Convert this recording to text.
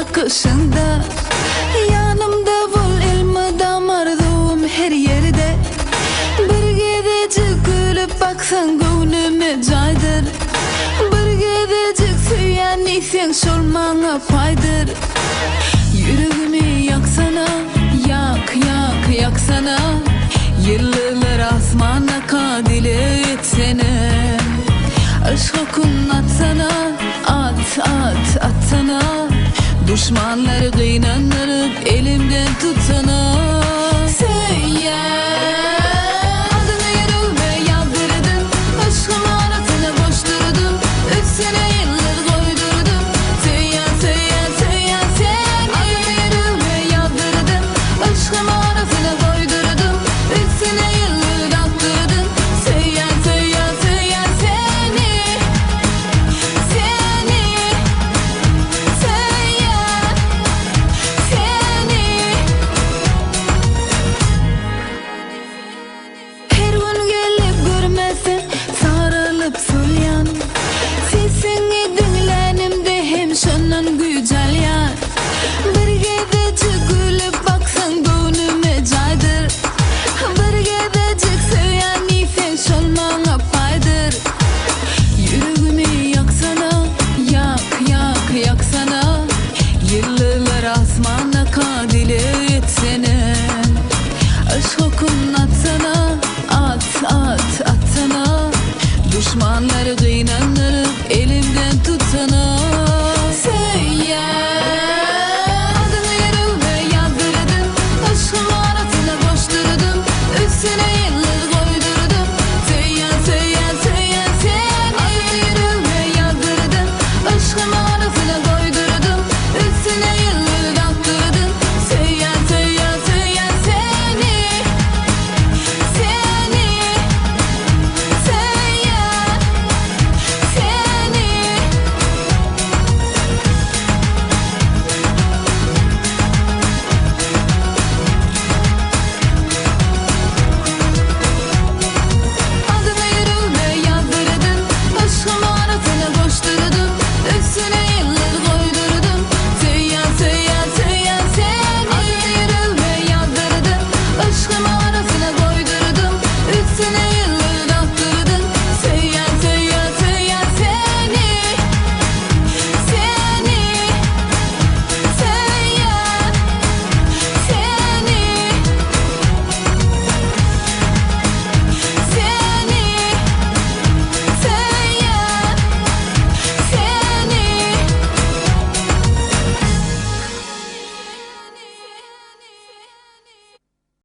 bakyşyňda. Ýanymda bol elmydam arzuwym her ýerde. Bir gezejik gülüp baksaň göwnüme jaýdyr. Bir gezejik söýýän diýseň şol maňa paýdyr. Ýüregimi ýaksana, ýak, ýak, ýaksana. Ýyldyzlar asmandaka dileg etsene. Yşk okun atsana, at, at, atsana. Duşmanlary gynandyryp elimden tutsana.